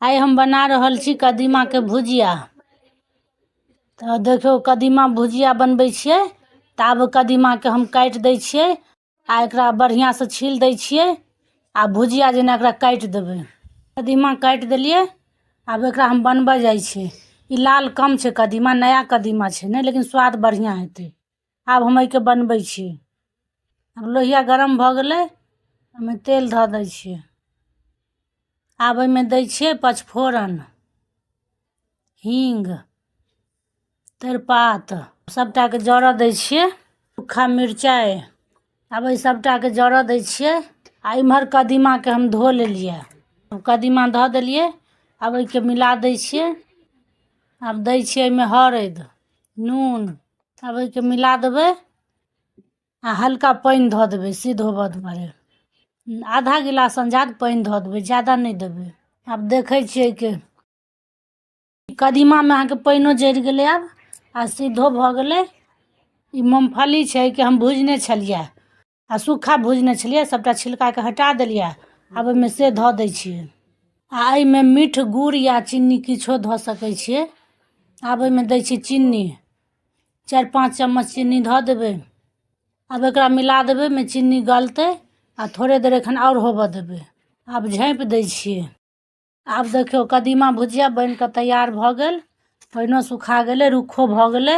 आइ हम बना रहल छी कदीमाके भुजिया। तऽ देखियौ, कदीमा भुजिया बनबै छियै तऽ आब कदीमाके हम काटि दै छियै आ एकरा बढ़िआँसँ छील दै छियै आ भुजिया जेना एकरा काटि देबै। कदीमा काटि देलियै, आब एकरा हम बनबऽ जाइ छियै। ई लाल कम छै कदीमा, नया कदीमा छै ने, लेकिन स्वाद बढ़िआँ हेतै। आब हम एहिके बनबै छी। आब लोहिया गरम भऽ गेलै, ओहिमे तेल धऽ दै छियै। आब एहिमे दै छियै पचफोरन, हींग, तेजपात, सभटाके जरऽ दै छियै, सूखा मिरचाइ। आब एहि सभटाके जरऽ दै छियै आ इम्हर कदीमाके हम धो लेलियै। कदीमा धऽ देलियै, आब एहिके मिला दै छियै। आब दै छियै एहिमे हरदि, नून। आब एहिके मिला देबै आ हल्का पानि धऽ देबै सिद्ध होबऽ दुआरे। आधा गिलास अंदाज पानि धऽ देबै, ज्यादा नहि देबै। आब देखै छियै कि कदीमामे अहाँके पानिओ जरि गेलै आब आ सिद्धो भऽ गेलै। ई मूँगफली छै कि हम भुजने छलियै आ सूखा भुजने छलियै, सभटा छिलकाके हटा देलियै। आब ओहिमे से धऽ दै छियै आ एहिमे मीठ गुड़ या चीनी किछो धऽ सकै छियै। आब एहिमे दै छियै चीनी, 4-5 चम्मच चीनी धऽ देबै। आब एकरा मिला देबै, ओहिमे चीनी गलतै आ थोड़े देर एखन आओर होबऽ देबै। आब झाँपि दै छियै। आब देखियौ, कदीमा भुजिया बनि कऽ तैयार भऽ गेल। पानिओ सुखा गेलै, रुखो भऽ गेलै,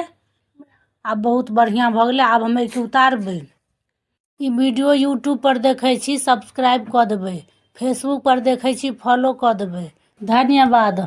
आब बहुत बढ़िआँ भऽ गेलै। आब हम एहिके उतारबै। ई वीडियो यूट्यूबपर देखै छी, सब्सक्राइब कऽ देबै। फेसबुकपर देखै छी, फॉलो कऽ देबै। धन्यवाद।